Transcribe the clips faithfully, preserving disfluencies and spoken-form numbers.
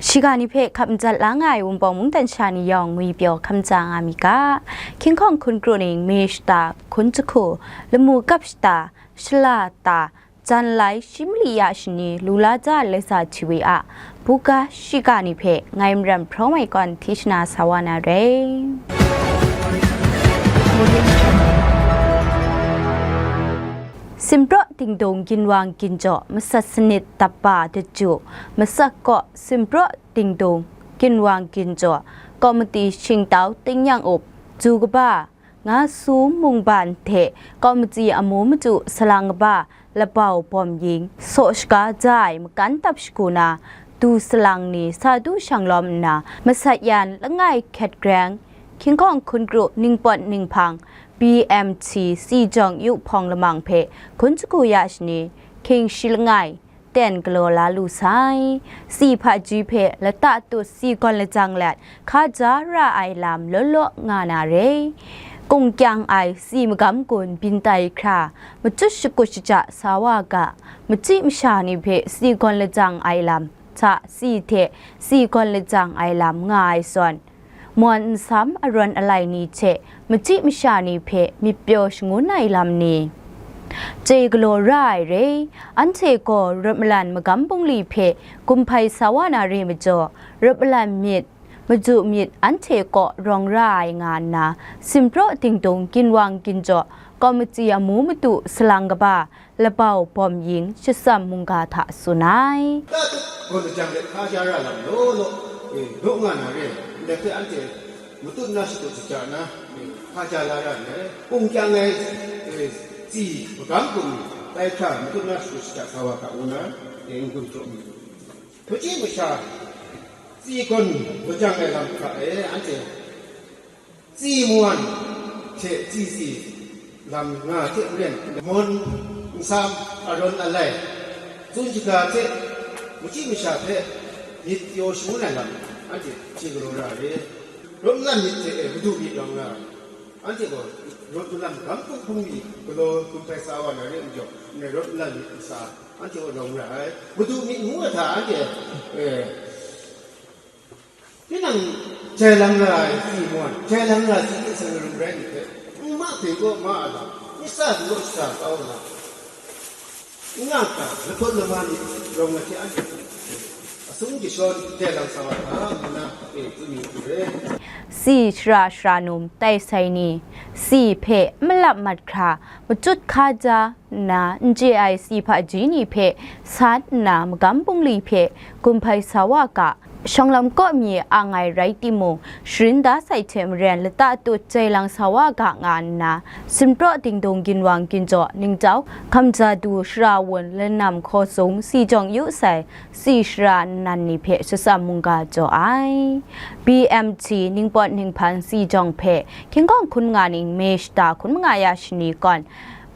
Shiga ni hpe hkap madat la nga ai Wunpawng mungdan sha ni yawng ngwi pyaw hkam ja nga mi ga. Hkying hkawng hkun kru ning, Mei shata, hkun jahku, lamu kap shata, shala ta, jan lai shi mali ya shani, lu la ja ai Laiza Hti We a buga shiga ni hpe ngai Maram Hprawng Mai Kawn Hti Shana sa wa na re. Simpraw Dingdung Ginwang Ginjaw Masat Sanit Dapba Daju Masak Kaw Simpraw Dingdung Ginwang Ginjaw Komiti Shingtau Tingnyang Up Ju Kaba Nga Su Mungban hte Komiti Amu Madu Salang Kaba Labau Bawm Ying Saw Shaga Ja Ai Makan Tap Shagu Na Du Salang Ni Sa Du Shang Lawm Nna Masat Yan Langai Hkyet Greng Hkying Hkawng Hkun Kru Ningpawt Ninghpang B M T Si Jawng Yu Hpawng Lamang hpe Hkun Jahku Ya Shani Hkying Shi Langai ten galaw la lu sai. Si hpaji hpe lata tut si gawn lajang let hkaja ra ai lam law law nga na re. Kungkyang ai si magam gun byin tai hkra, machut shakut shaja sa wa ga, machyi masha ni hpe si gawn lajang ai lam hta si hte si gawn lajang ai lam nga ai zawn, mawn nsam arawn alai ni hte machyi masha ni hpe myit pyaw shangun ai lam ni, chye galaw ra ai re. Anhte gaw rawt malan magam bungli hpe gumhpai sa wa na re majaw, rawt malan myit, madu myit anhte kaw rawng ra ai nga nna, Simpraw Dingdung Ginwang Ginjaw Komiti Amu Madu Salang Kaba Labau Bawm Ying Shasam Mungga hta tsun ai. Ta tut gawn lajang let hkaja ra lam law law, e, daw nga na re. Ndai hpe anhte matut na shakut shaja na, e, hkaja la ra ndai. Kungkyang ai, e, si magam gun tai hkra matut na shakut shaja sa wa ga ngu na, e, n-gun hkrum. Hpaji masha si gawn lajang ai lam hta e, anhte si mawan hte si si lam nga hte maren, mawn nsam arawn alai, tsun shaga hte machyi masha hpe myit pyaw shangun ai lam, anhte chye galaw ra ai. Rawt malan myit hte, e, madu myit rawng nga ai. Anhte gaw rawt malan magam hpung hpung mi galaw gumhpai sa wa na re majaw, ndai rawt malan myit ntsa anhte gaw rawng ra ai. Madu myit ngu ai hta anhte, e, tinang jai lang ra ai si mawan, jai lang ra ai si hte seng rum rai myit hte, n ma hte kaw ma ai lam, myit sa hte kaw shada kau ai lam, n nga hta lahpawt lama myit rawng ai hte anhte asung jashawn jai lang sa wa hta ngu na, e, tsun yu hku re. Si shara shara num tai sai ni, si hpe n malap mat hkra, machut hkaja nna n chye ai si hpaji ni hpe sat nna magam bungli hpe gumhpai sa wa ga, shawng lam kaw mi ang ai rai timung, sharin da sai hte maren lata tut jai lang sa wa ga nga nna, Simpraw Dingdung Ginwang Ginjaw Ningtau Hkamja Du Shara Wun Lanam Hkaw Sung Si Jawng Yu Sai Si Shara Nnan ni hpe Shasam Mungga jaw ai. B M T Ningpawt Ninghpang Si Jawng hpe Hkying Hkawng Hkun Nga Ning Mei Shata Hkun Manga Ya Shani Kawn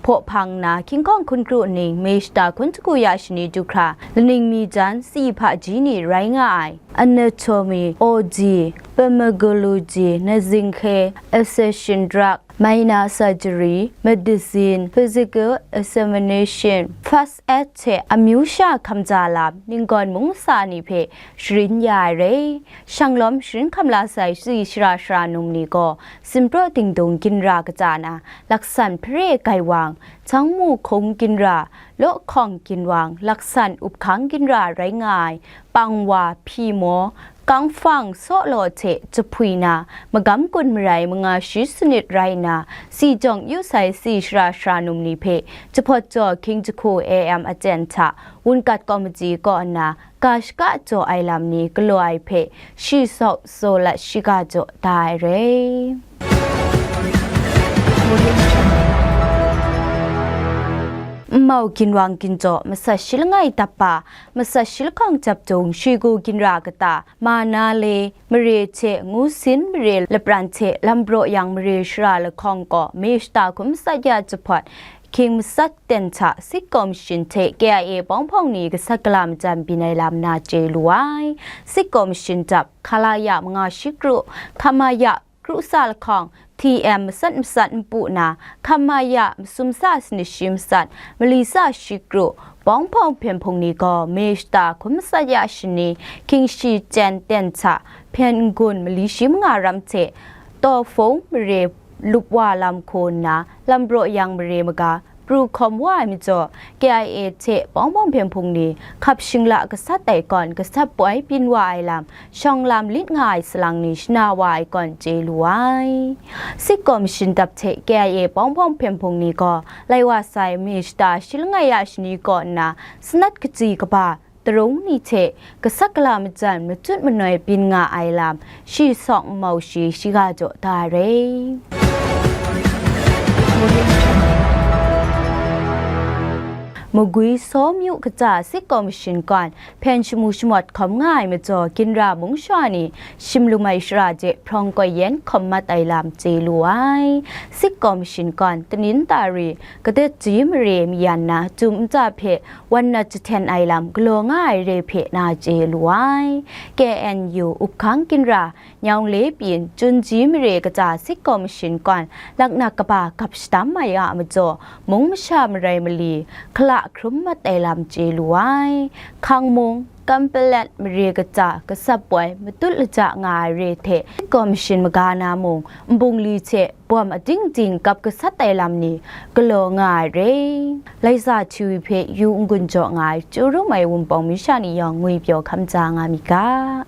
Hpaw Hpang Nna Hkying Hkawng Hkun Kru Ning Mei Shata Hkun Jahku Ya Shani Du Hkra Laning Mi Jan Si Hpaji Ni Rai Nga Ai Anatomy, O G, Pharmacology, Nursing Care, Accession Drug, Minor Surgery, Medicine, Physical Examination, First Aid hte amyu sha hkamja lam ninggawn mung masa ni hpe sharin ya ai re. Shanglawm sharin hkam la sai si shara shara num ni gaw Simpraw Dingdung Ginra kaja na, Laksan Hpare Gaiwang, Jangmu Hkung Ginra, Lawhkawng Ginwang, Laksan Uphkang Ginra rai nga ai Pangwa, Hpyi Maw, Kangfang, Sawlaw hte Jahpwi na, magam gun marai manga shi sanit rai nna, Si Jawng Yu Sai Si Shara Shara Num ni hpe Jahpawt Jaw Hkying Jahku A M aten hta Wungat Kawmati kaw nna ga shaka jaw ai lam ni galaw ai hpe shi saw saw lat shiga jaw da ai re. Nmau Ginwang Ginjaw Masat Shi Langai Dapba, Masat Shi Lahkawng Jap Jung, Shigu Ginra Kata, Manale mare hte Ngusin mare lapran hte Lambraw Yang mare shara lahkawng gaw Mei shata hkun matsat ya jahpawt, hkying matsat ten hta Sikko mashin hte K I A pawng hpawng ni gasat gala majan byin ai lam na chye lu ai. Sikko mashin dap, Khalaya manga shi kru, Khamaya kru sa lahkawng, T M matsat matsat npu na, hkam ma ya masum sa sanit shi matsat, mali sa shi kru, bawng hpawng hpyen hpung ni gaw me shata hkum matsat ya shani, hkying shi chyen ten hta, hpyen n-gun mali shi manga ram hte, taw hpung mare lup wa lam hku nna, lam braw yang mare maga, pru hkawm wa ai majaw, K I A hte bawng hpawng hpyen hpung ni hkap shingla gasat ai kawn gasat poi byin wa ai lam, shawng lam lit nga ai salang ni shana wa ai kawn chye lu ai. Sitkaw mashin dap hte K I A bawng hpawng hpyen hpung ni gaw, lai wa sai me shata shi langai ya shani kaw nna, sanat katsi kaba, tarung ni hte gasat gala majan matut manoi byin nga ai lam, shi sawng nmau shi shiga jaw da ai re. Magwi Saw Myu kaja sitkaw mashin kawn hpyen shamu shamawt hkawm nga ai majaw, ginra mung shawa ni shim lum ai shara je hprawng koi yen hkawm mat ai lam chye lu ai. Sitkaw mashin kawn, Tanin Tari, Kadet Ji mare mayan na, Chyum Nta hpe wan na jahten ai lam galaw nga ai re hpe na chye lu ai. K N U uphkang ginra, Nyawng Le Pyin, Chunji mare kaja sitkaw mashin kawn, laknak kaba gap shadam ai a majaw, mung masha marai mali, hkala hkrum mat ai lam chye lu ai. Hkang Mung, Kampalat mare kaja gasat poi matut laja nga ai re hte, sitkaw mashin maga na mung, nbungli hte bawm ading ding gap gasat ai lam ni galaw nga ai re. Laisa Htiwi hpe yu n-gun jaw nga ai, chyu rum ai Wunpawng mi sha ni yawng ngwi pyaw hkam ja nga mi ga.